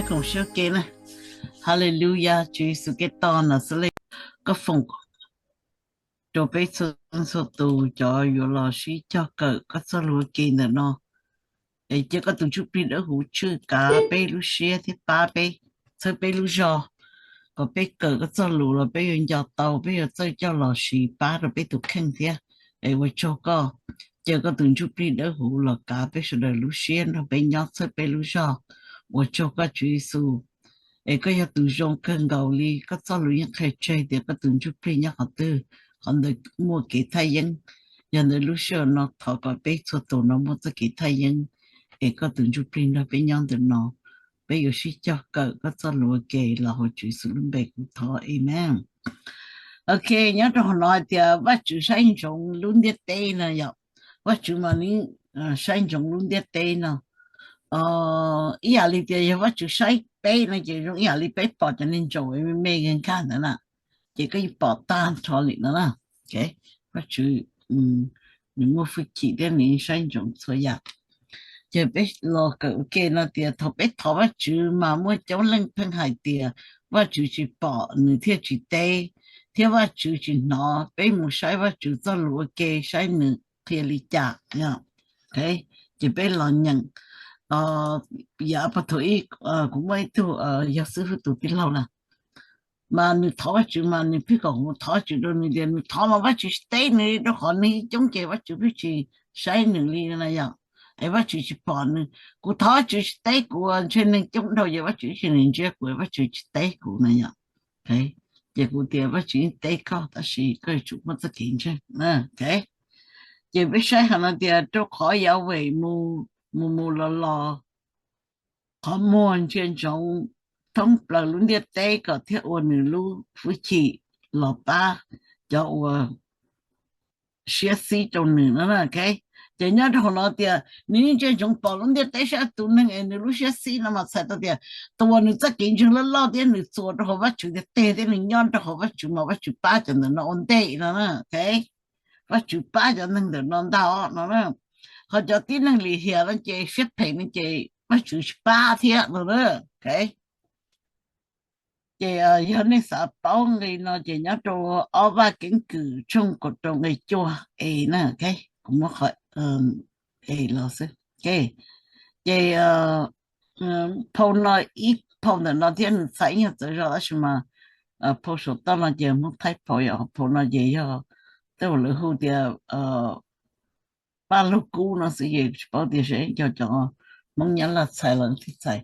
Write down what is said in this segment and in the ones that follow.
Koom siab ke na. Haleluya, Tswv Yexus Khetos Naxales, koj foom rau peb txhua txhua tus cov yuav los sib cog kawm koj txoj lus ua ke ntawm no. Es cia koj tus Ntsuj Plig Dawb Huv tswj kav peb lub siab thiab pab peb, txhawb peb lub zog, kom peb kawm koj txoj lus los peb yuav nco tau, peb yuav txawj coj los siv pab rau peb tus kheej thiab. Es ua tsaug koj, cia koj tus Ntsuj Plig Dawb Huv los kav peb sawv daws lub siab nrog peb nyob, txhawb peb lub zog. Ua tsaug koj Tswv Yexus, es koj yog tus zoo kawg nkaus li. Koj txoj lus yeej qhia tseg tias koj tus Ntsuj Plig nyob qhov twg, qhov ntawd muaj kev thaj yeeb. Yog ntawd lub sij hawm no thov kom peb txhua tus no muaj txoj kev thaj yeeb, es koj tus Ntsuj Plig nrog peb nyob ntawm no. Peb yuav sib cog kawm koj txoj lus ua ke los hauv Tswv Yexus lub npe kuv thov, amen. Ok, nyob rau hauv no hais tias Vajtswv saib ntsoov lub ntiaj teb no yom. Vajtswv mas nws saib ntsoov lub ntiaj teb no ib yam li tias yog Vajtswv saib peb no ces zoo ib yam li peb pom cov neeg ntsaum me me nkag ntawd na, ces koj yeej pom tag nrho li no na. Vajtswv nws muaj hwj chim thiab nws saib ntsoov txhua yam. Ces peb los kawm ua ke no tias thaum peb thov Vajtswv mas muaj coob leej pheej hais tias Vajtswv tsis pom nws thiaj tsis teb, thiab Vajtswv tsis hnov peb mus saib Vajtswv txoj lus ua ke saib nws qhia li cas. Ces peb los nyeem, yam pas thaum ib kuv muaj ib tug yog xib hwb tus tij laug na, mas nws thov Vajtswv mas nws pheej kom kuv thov Vajtswv rau nws tias nws thov mas Vajtswv tsis teb nws li, rau qhov neeg coob ces Vajtswv pheej tsis saib nws li na yom. Es Vajtswv tsis pom nws, kuv thov Vajtswv tsis teb kuv, ntshe neeg coob dhau ces Vajtswv tsis ntsia kuv, Vajtswv tsis teb kuv na yom. Ces kuv tias Vajtswv yeej teb koj tab sis koj yuav tsum muaj txoj kev ntseeg. Ces peb saib hais no tias rau qhov Yahweh mus mus los los, qhov muag ntsia ntsoov thoob plaws lub ntiaj teb kom thiaj ua nws lub hwj chim los pab cov uas siab xib rau nws no. Ces nyob rau hauv no tias nws yeej ntsia ntsoov pom lub ntiaj teb saib tus neeg es nws lub siab xib no mas txhais tau tias tus uas nws txoj kev ntseeg loj loj thiab nws txuas rau hauv Vajtswv tiag tiag thiab nws nyob rau hauv Vajtswv mas Vajtswv pab cov ntawm no ua ntej no na. Vajtswv pab cov neeg ntawm no ntag no na. Ho cov tib neeg lim hiam no ces siab phem no ces Vajtswv tsis pab thiab no na. Ces yog nej xav paub nqe no ces nyob rau ob Vaj Keeb Kwm tshooj kaum rau nqe cuaj e na. Kuv muab qhov e los xwb. Ces phau no ib phau ntawm no thiab nws txhais ib nyuag txawv zog tab sis mas phau saum toj no ces Hmoob Thaib phau, yog phau no ces yog tej uas lawv hu tias Paj Lug Kub no xwb, ces tsis paub tias seb cov cov Hmoob Nyab Laj txhais los thiaj txhais.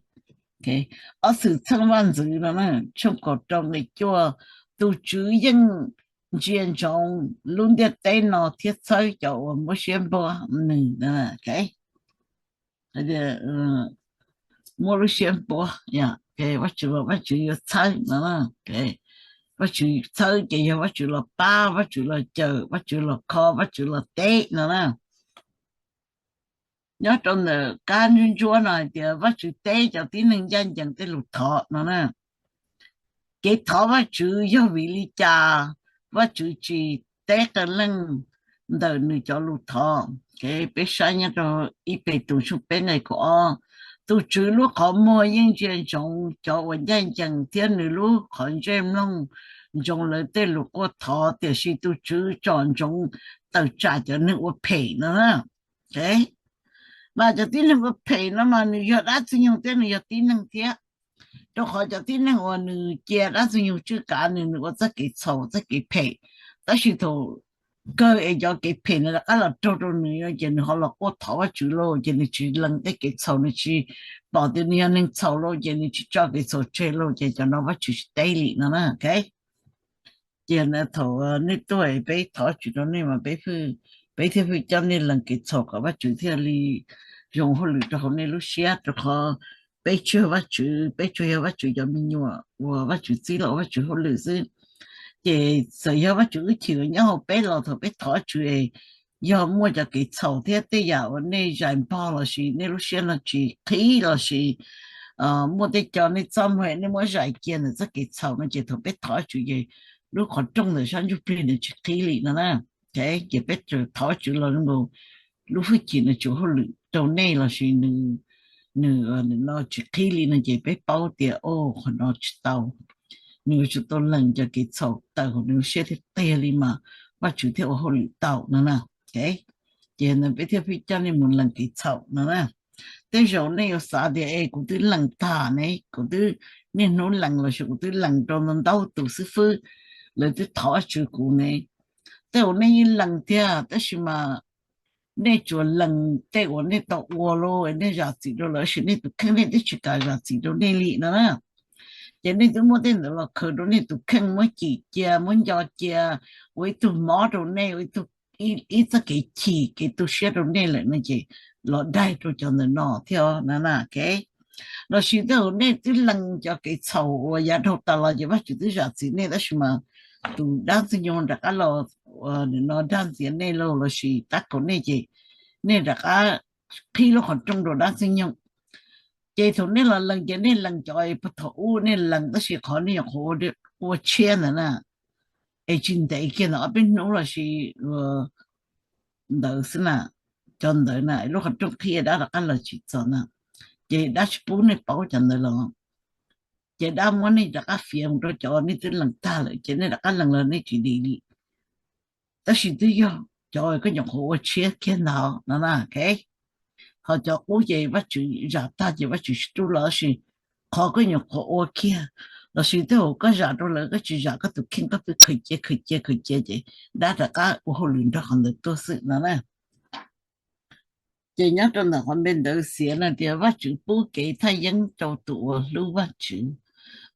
Ob Xwm Txheej Vaj Ntxwv no na, tshooj kaum rau nqe cuaj, tus Tswv yeej ntsia ntsoov lub ntiaj teb no thiab txhawb cov uas muab siab npuab nws. Muab lub siab npuab, Vajtswv, Vajtswv yuav txhawb no. Vajtswv txhawb ces yog Vajtswv los pab, Vajtswv los cawm, Vajtswv los kho, Vajtswv los teb no na. Nyob rau ntawm kab ntsuab ntsuab no hais tias Vajtswv teb cov tib neeg ncaj ncees tej lus thov no na. Kev thov Vajtswv yog vim li cas Vajtswv tsis teb qee leej ntawm nws cov lus thov? Peb saib nyob rau ib Petus tshooj peb nqe kaum ob, tus Tswv lub qhov muag yeej ntsia ntsoov cov uas ncaj ncees thiab nws lub qhov ntsej mloog ntsoov lawv tej lus quaj thov, tiam sis tus Tswv tsom ntsoov tawm tsam cov neeg ua phem no na. Mas cov tib neeg ua phem no mas nws yog dab tsi nyoog thiab nws yog tib neeg thiab. Rau qhov cov tib neeg uas nws cia dab tsi nyoog tswj kav nws, nws ua txoj kev txhaum txoj kev phem, tab sis thaum kawg es cov kev phem no rov qab los raug rau nws no ces nws ho los quaj thov Vajtswv lauj, ces nws tsis lees tej kev txhaum, nws tsis pom tias nws yog neeg txhaum lauj, ces nws tsis tso kev txhaum tseg lauj, ces cov no Vajtswv tsis teb li no na. Ces thaum nej tuaj peb thov Vajtswv rau nej mas peb thiaj pheej coj nej lees kev txhaum kom Vajtswv thiaj li zoo hauj lwm rau hauv nej lub siab, rau qhov peb tsuas yog Vajtswv, peb tsuas yog Vajtswv cov me nyuam uas Vajtswv txib los ua Vajtswv hauj lwm xwb. Ces txawm yog Vajtswv wb chim nyob hauv peb los thaum peb thov Vajtswv es yog muaj cov kev txhaum thiab tej yam uas nej zais npog lossis nej lub siab no tsis qhib lossis muaj tej co nej txaj muag nej muab zais cia ntawm txoj kev txhaum no ces thaum peb thov Vajtswv ces lub qhov rooj ntawm sab ntsuj plig ntawd tsis qhib li no na. Ces peb thov Vajtswv los zoo nkaus lub hwj chim nws tsuas hauj lwm rau nej lossis nws nws no tsis qhib li no ces peb paub tias o, qhov no tsis tau. Nws yuav tsum tau lees cov kev txhaum tawm hauv nws lub siab thiaj qiag li mas Vajtswv thiaj ua hauj lwm tau no na. Ces no peb thiaj pheej coj nej mus lees kev txhaum no na. Tej zaum nej yuav xav tias es kuv twb lees tag ne, kuv twb niaj hnub lees lossis kuv twb lees rau ntau ntau tus xib fwb, lawv twb thov Vajtswv kuv ne. Tej zaum nej yeej lees tiag tab sis mas nej tsuas lees tej uas nej tau ua los nej zam txim rau lawv, tab sis nej tus kheej nej twb tsis kam zam txim rau nej li no na. Ces nej twb muab tej ntawd los khaws rau nej tus kheej, muab cim cia, muab nco cia, ua ib tug mob rau nej, ua ib tug, ib txoj kev chim kev tu siab rau nej lawm no ces los daig rau cov ntawm no thiab no na. Lossis tej zaum nej twb lees cov kev txhaum uas yav dhau tas los ces Vajtswv twb zam txim nej tab sis mas tus dab ntxwg nyoog rov qab los no dag ntxias nej lauj, lossis tab kaum nej ces nej rov qab qhib lub qhov rooj rau dab ntxwg nyoog. Ces thaum nej los lees ces nej lees cov puag thaum ub nej lees tab sis qhov nej nyuam qhuav ua tshiab ntawd na, es tsis ntev kiag ntawm ob peb hnub lossis ntawd xwb na, cov ntawd na lub qhov rooj qhib dab rov qab los tsis txog na, ces dab tsis pub nej paub cov ntawd los, ces dab muab nej rov qab fiav mus rau cov nej twb lees tag lawm ces nej rov qab lees los nej tsis dim li. Tab sis twb yog cov koj nyuam qhuav ua tshiab kiag ntawd no na. Ho cov qub ces Vajtswv zam tag ces Vajtswv tsis rub los, tab sis qhov koj nyuam qhuav ua kiag lossis tej zaum koj zam rau lawv koj tsis zam koj tus kheej koj pheej khaws cia khaws cia khaws cia ces dab rov qab ua hauj lwm nrog qhov ntawd tuaj xwb no na. Ces nyob rau ntawm qhov npe ntawd xiav no tias Vajtswv pub kev thaj yeeb rau tus uas hlub Vajtswv.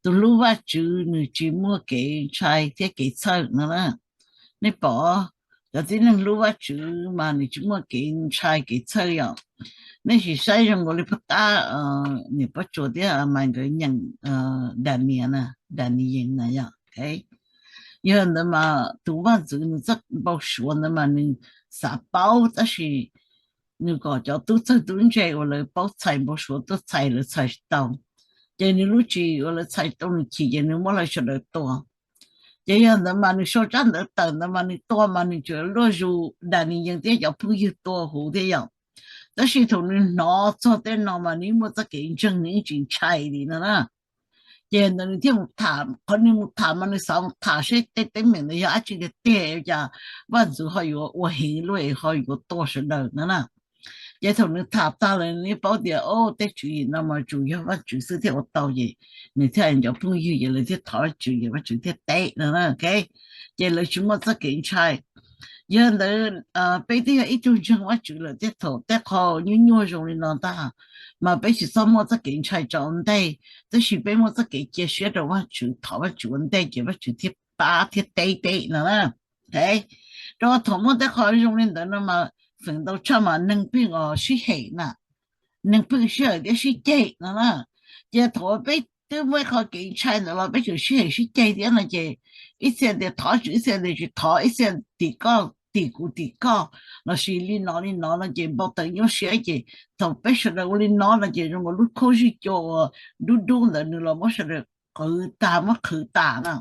Tus hlub Vajtswv nws tsis muaj kev ntshai thiab kev txhawj no na. Nej pom, cov tib neeg hlub Vajtswv mas nws tsis muaj kev ntshai kev txhawj yom. Nej sim saib zoo nkaus li puag ta niam Pob Tsuas thiab Maiv nkawd nyeem Daniyees na, Daniyees na yom. Yog ntawd mas tus vaj ntxwv nws txoj npau suav ntawd mas nws xav paub tab sis nws kom cov tub txawj tub ntse uas lawv paub txhais npau suav tuaj txhais lawv txhais tsis tau. Ces nws lub tswv yim uas lawv txhais tau nws chim ces nws muab lawv sawv daws tua. Ces yog ntawd mas nws sau tsab ntawv tawm ntawd mas nws tua mas nws tseem luaj zus Daniyees thiab cov phooj ywg tua huv thiab yom. Tab sis thaum nws hnov txog tej no mas nws muaj txoj kev ntseeg nws yeej tsis ntshai li no na. Ces ntawd nws thiaj mus tham, qhov nws mus tham mas nws xav mus tham seb tej teeb meem ntawd yog dab tsi tiag tiag cas vaj ntxwv ho yuav ua heev luaj es ho yuav tua sawv daws no na. Ces thaum nws tham tag lawm nws paub tias o, tej tswv yim no mas tsuas yog Vajtswv xwb thiaj ua tau ces nws thiaj cov phooj ywg ces lawv thiaj thov Vajtswv ces Vajtswv thiaj teb no. Ces lawv tsis muaj txoj kev ntshai. Yog ntawd peb twb yog ib tug ntseeg Vajtswv lawm thiab thaum tej qho nyuaj nyuaj zoo li no ntag mas peb tsis txhob muaj txoj kev ntshai tso ua ntej, tab sis peb muaj txoj kev cia siab rau Vajtswv thov Vajtswv ua ntej ces Vajtswv thiaj pab thiab teb peb no na. Rau thaum muaj tej qho zoo li ntawd no mas feem ntau tshaj mas neeg pheej sib hem na, neeg pheej sib hem thiab sib ceg no na. Ces thaum peb twb muaj ib qho kev ntshai ntawd los peb tseem sib hem sib ceg thiab no ces ib txhia tias thov Vajtswv, ib txhia tias tsis thov, ib txhia tim koj tim kuv tim koj lossis li no li no no ces npau taws nyuaj siab ces thaum peb sawv daws ua li no no ces zoo nkaus lub khaub zij cua uas dub dub ntawd nws los muab sawv daws qhwv tag muab qhwv tas na.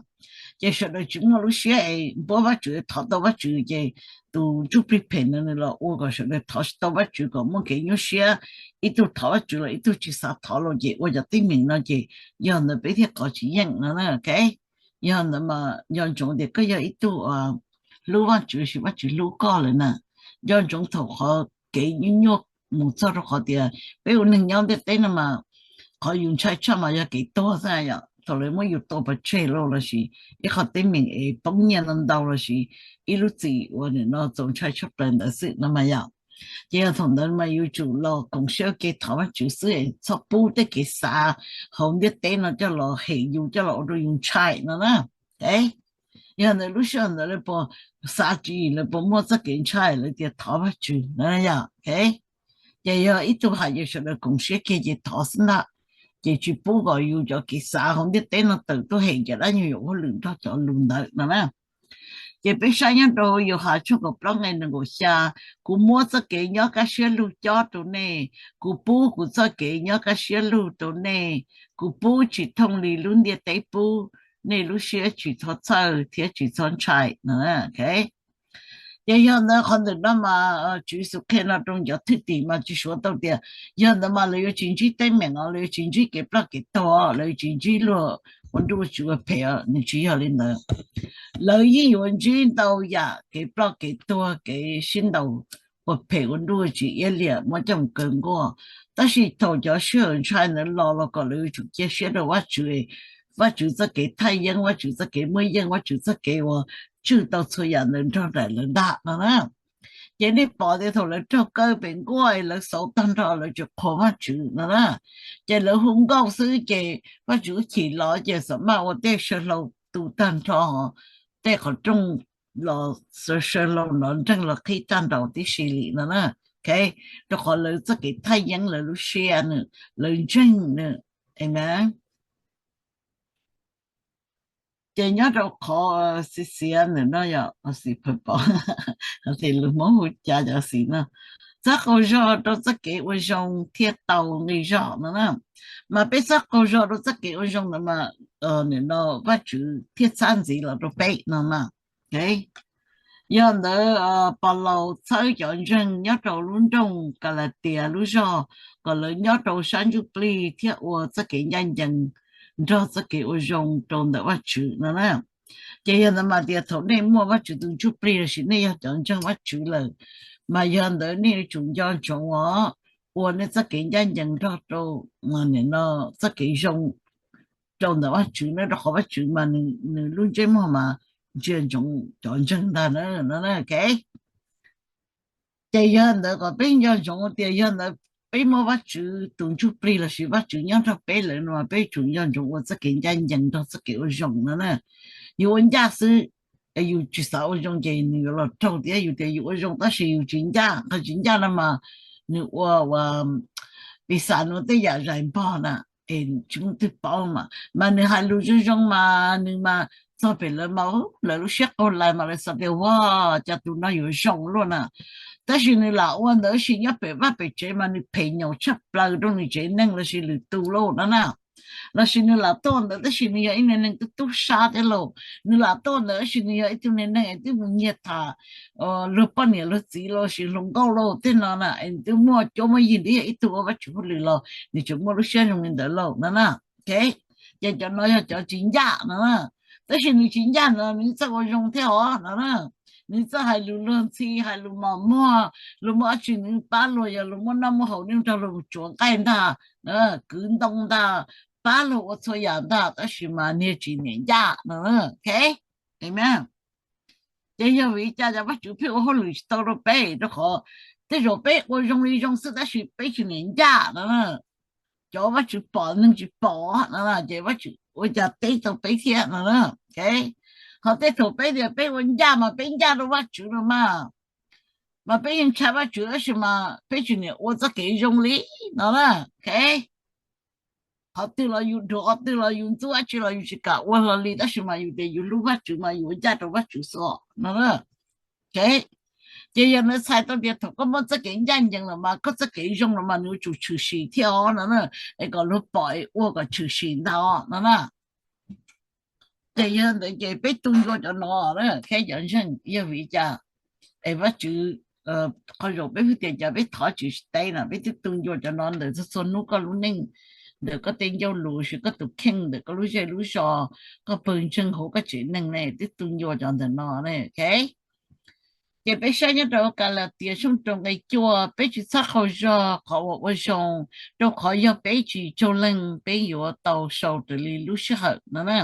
Ces sawv daws tsis muaj lub siab es npuab Vajtswv thov tau Vajtswv ces tus ntsuj plig phem ntawd nws los ua kom sawv daws thov tsis tau Vajtswv kom muaj kev nyuaj siab, ib tug thov Vajtswv los ib tug tsis xav thov los ces ua cov teeb meem no ces yog ntawd peb thiaj qhov tsis yeej no. Yog ntawd mas nco ntsoov tias koj yog ib tug hlub Vajtswv lossis Vajtswv hlub koj lawm na. Nco ntsoov thaum qhov kev nyuaj nyuaj mus txog rau qhov tias peb ua neeg nyob ntiaj teb no mas qhov yus ntshai tshaj mas yog kev tuag xwb yom. Thaum lawv muab yus tua pov tseg lauj lossis ib qho teeb meem es poob nyiaj ntau ntau lossis ib lub txim uas nim no txaus ntshai tshaj plaws ntawd xwb no mas yom. Ces yog thaum ntawd mas yuav tsum los koom siab ua ke thov Vajtswv xwb, txhob pub tej kev xav hauv ntiaj teb no coj los hem yus coj los ua rau yus ntshai no na. Yog ntawd lub sij hawm ntawd lawv puas xav tswv yim, lawv puas muaj txoj kev ntshai, lawv tias thov Vajtswv no yom. Ces yog ib tug hais ces sawv daws koom siab kiag ces thov xwb ntag. Ces tsis pub kom yus cov kev xav hauv ntiaj teb no tawm tuaj hem cov dab nyuag yuam hauj lwm nrog cov lus ntawd no na. Ces peb saib nyob rau Yauhas tshooj kaum plaub nqe nees nkaum xya, kuv muab txoj kev nyob kaj siab lug cob rau nej, kuv pub kuv txoj kev nyob kaj siab lug rau nej, kuv pub tsis thooj li lub ntiaj teb pub, nej lub siab tsis txhob txhawj thiab tsis txhob ntshai no. Ces yog ntawd qhov ntawm no mas Tswv Yexus qhia no rau cov thwj tim mas tsis suav tau tias, yog ntawd mas lawv yuav tsis ntsib teeb meem os, lawv yuav tsis ntsib kev ploj kev tuag, lawv yuav tsis ntsib luag ua nruj ua tsiv ua phem os, nws tsis yog li ntawd. Lawv yeej yuav ntsib ntau yam kev ploj kev tuag, kev sib ntaus ua phem ua nruj ua tsiv iab liam muab coj mus kaw nkuaj. Tab sis thaum cov sij hawm ntshai ntawd los los kom lawv yuav tsum cia siab rau Vajtswv, Vajtswv txoj kev thaj yeeb, Vajtswv txoj kev muaj yeej, Vajtswv txoj kev uas tswj tau txhua yam ntawd nrog nraim lawv ntag no na. Ces nej pom tias thaum lawv raug kaw pem nkuaj lawv xauv tag nrho lawv tsis qhuas Vajtswv no na. Ces lawv hu nkauj xwb ces Vajtswv chim los ces xam maj ua tej saw hlau tu tag nrho, tej qhov rooj los saw hlau nrov nreeg los qhib tag nrho tib si li no na. Rau qhov lawv txoj kev thaj yeeb, lawv lub siab nws, lawv ntseeg nws. Amen. Ces nyob rau qhov xiv xiav ntawm no yog xiv phaw pom, lus Hmoob hu cas cov xiv no, txhob qaug zog rau txoj kev ua zoo thiaj tau nqi zog no na. Mas peb txhob qaug zog rau txoj kev ua zoo ntawd mas nim no Vajtswv thiaj txhab ntxiv los rau peb no na. Yog ntawd Paulaus txhawb cov ntseeg nyob rau lub nroog Kalatias lub zog kom lawv nyob rau sab ntsuj plig thiab ua txoj kev ncaj ncees nrog txoj kev ua zoo rau ntawm Vajtswv no na. Ces yog ntawd mas tias thaum nej muaj Vajtswv tus ntsuj plig lossis nej yog cov ntseeg Vajtswv lawm, mas yog ntawd nej yuav tsum nco ntsoov os, ua nej txoj kev ncaj ncees nrog rau txoj kev zoo rau ntawm Vajtswv na, rau qhov Vajtswv mas nws lub ntsej muag mas ntsia ntsoov cov ntseeg ntag no. Ces yog ntawd kom peb nco ntsoov tias yog ntawd peb muaj Vajtswv tus ntsuj plig lossis Vajtswv nyob nrog peb lawm no mas peb tsum nco ntsoov ua txoj kev ncaj ncees nrog txoj kev ua zoo no na. Yus ua ncaj xwb, yus tsis xav ua zoo ces nws yuav los raug thiab. Yus tias yus ua zoo tab sis yus tsis ncaj, qhov tsis ncaj no mas nws ua ua pis xas nua tej yam zais npog na, es tsis muaj twg paub mas, mas nws hais lus zoo zoo mas nws mas txog pem lawv mas lawv lub siab qaug lais mas lawv xav tias ua cas tus no yuav zoo luaj na. Tab sis nws lam ua ntawd sis nyob pem vaj pem tsev mas nws phem nyaum tshaj plaws rau nws tsev neeg lossis lwm tus lauj no na. Lossis nws lam tuaj ntawd tab sis nws yog ib niag neeg tub tub sab thiab lauj, nws lam tuaj ntawd tab sis nws yog ib tug niag neeg es twb mus nyiag tham luag poj niam luag txiv lossis hluas nkauj lauj tej no na, es nws twb muaj cuab muaj yig, nws yog ib tug ua Vajtswv hauj lwm los nws tseem muaj lub siab zoo li ntawd lauj no na. Ces cov no yog cov tsis ncaj no na. Tab sis nws tsis ncaj no nws txawj ua zoo thiab os no na. Nws txawj hais lus luag ntxhi, hais lus mos muag, luag muaj dab tsi nws pab luag, yog luag muaj noj muaj haus nws nrog luag mus tsuav nqaij ntag, kwv ntoo ntag, pab luag ua txhua yam ntag, tab sis mas niag tsis niam ncaj no. Ces yog vim cas cov Vajtswv pheej ua hauj lwm tsis tau rau peb? Rau qhov tej zaum peb ua zoo li zoo xwb tab sis peb tsis niam ncaj no. Cov Vajtswv pom neeg tsis pom no ces Vajtswv ua cas teb tau peb thiab no. Ho tej thaum peb tias peb ua ncaj mas peb ncaj rau Vajtswv no mas, mas peb yeej ntshai Vajtswv tab sis mas peb tsis niam ua txoj kev zoo li no na. Qhov twg los yus dhuav, qhov twg los yus ntxub dab tsi los yus tsis kam ua hlo li tab sis mas yus tias yus hlub Vajtswv mas yus ua ncaj rau Vajtswv xwb no. Ces yog ntawd txhais tau tias thaum koj muaj txoj kev ncaj ncees los mas koj txoj kev zoo los mas nws yuav tsum tshwm sim thiab os no na, es kom luag pom es ua kom tshwm sim ntag no na. Ces yog ntawd ces peb tu ncua cov no, cov ntseeg, yog vim li cas es Vajtswv, qhov zaum peb hwj tias cas peb thov Tswv tsis teb no, peb twb tu ncua cov no ntawm txhua txhua hnub koj lub neej, ntawm koj tej ncauj lus, koj tus kheej, ntawm koj lub zej lub zos, koj pawg ntseeg hauv koj tsev neeg ne, twb tu ncua cov ntawm no. Ces peb saib nyob rau Kalatias tshooj rau nqe cuaj, peb tsis txhob qaug zog qhov uas ua zoo, rau qhov yog peb tsis tsaug leeg peb yuav tau sau raws li lub sij hawm no na.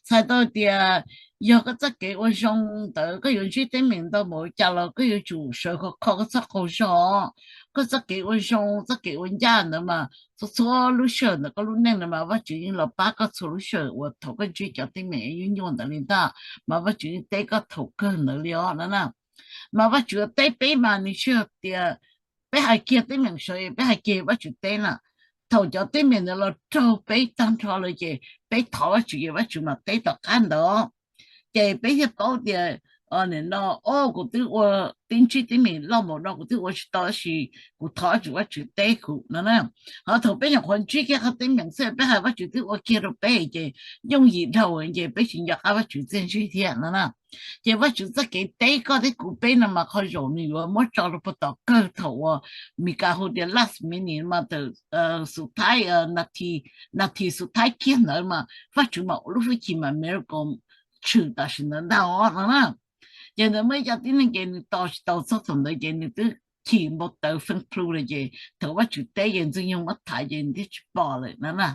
Txhais tau tias yog koj txoj kev ua zoo ntawd koj yuav ntsib teeb meem ntau npaum cas los koj yuav tsum sawv khov kho, koj txhob qaug zog. Koj txoj kev ua zoo, txoj kev ua ncaj ntawd mas txhua txhua lub sij hawm ntawm koj lub neej ntawd mas Vajtswv yeej los pab koj txhua lub sij hawm uas thaum koj ntsib cov teeb meem nyuaj nyuaj ntawd li ntag, mas Vajtswv yeej teb koj thaum kawg ntawd li os no na. Mas Vajtswv teb peb mas nws tsis yog tias peb hais kiag teeb meem sawv es peb hais kiag Vajtswv teb na. Thaum cov teeb meem ntawd los raug peb tag nrho lawm ces peb thov Vajtswv ces Vajtswv mas teb tom qab ntawd. Ces peb thiaj paub tias nim no, o, kuv twb ua, tib ntsib teeb meem loj npaum no kuv twb ua tsis tau, tab sis kuv thov Vajtswv, Vajtswv teb kuv no na. Ho thaum peb nyuam qhuav ntsib kiag qhov teeb meem xwb peb hais Vajtswv twb ua kiag rau peb ces yooj yim dhau ces peb tsis nco qab Vajtswv txiaj ntsig thiab no na. Ces Vajtswv txoj kev teb koj thiab kuv peb no mas qhov zaum nws yuav muab tso rau puag tom kawg thaum uas Mis Kas hu tias last minute mas, xu thaib, nas this xu thaib kiag ntawd mas Vajtswv mas ua lub hwj chim mas miracle tshwm tam sim ntawd ntag no na. Ces ntawd muaj ib co tib neeg ces nws tos tsis tau txog thaum ntawd ces nws twb chim npau taws feeb plhu lawm ces thaum Vajtswv teb ces Ntxwg Nyoog muab thaiv ces nws thiaj tsis pom lawm no na.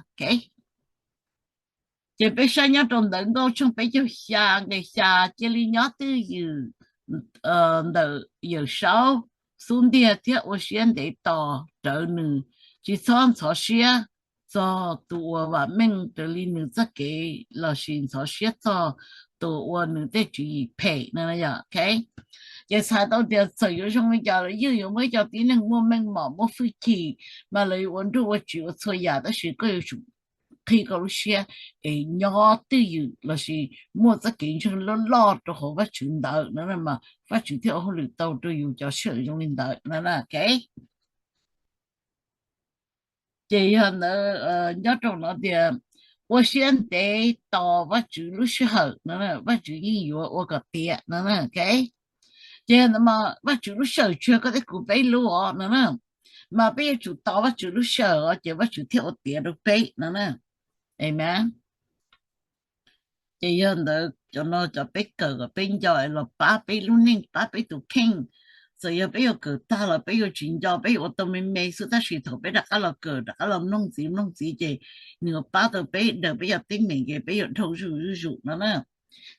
Ces peb saib nyob rau Ntawv Nkauj tshooj peb caug xya nqe xya, cia li nyob twj ywm ntawm Yawm Saub xub ntiag thiab ua siab ntev tos rawv nws, tsis txhob ntxhov siab txog tus uas vam meej raws li nws txoj kev lossis ntxhov siab txog tus uas nws tej tswv yim phem no. Ces txhais tau tias txawm yuav zoo li cas los yeej yuav muaj ib co tib neeg muaj meej mom muaj hwj chim mas lawv yuav ua nruj ua tsiv ua txhua yam, tab sis koj yuav tsum qhib koj lub siab es nyob twj ywm lossis muaj txoj kev ntseeg loj loj rau hauv Vajtswv ntawd no mas Vajtswv thiaj ua hauj lwm tau rau yus cov sij hawm zoo li ntawd no. Ces yog ntawd nyob rau no tias ua siab ntev tos Vajtswv lub sij hawm no Vajtswv yeej yuav ua kom tiav no. Ces Vajtswv lub sij hawm tsis yog koj thiab kuv peb lub os no na, mas peb yuav tsum tos Vajtswv lub sij hawm os ces Vajtswv thiaj ua tiav rau peb no. Amen. Ces yog ntawd cov no cov peb kawm kom peb nco es los pab peb lub neej pab peb tus kheej. Txawm yog peb yuav kawm tag los peb yuav tsis nco, peb yuav ua tau me me xwb, tab sis thaum peb rov qab los kawm rov qab los mloog ntxiv mloog ntxiv ces nws yuav pab tau peb daws peb cov teeb meem ces peb yuav dhau zuj zus zuj zus no na.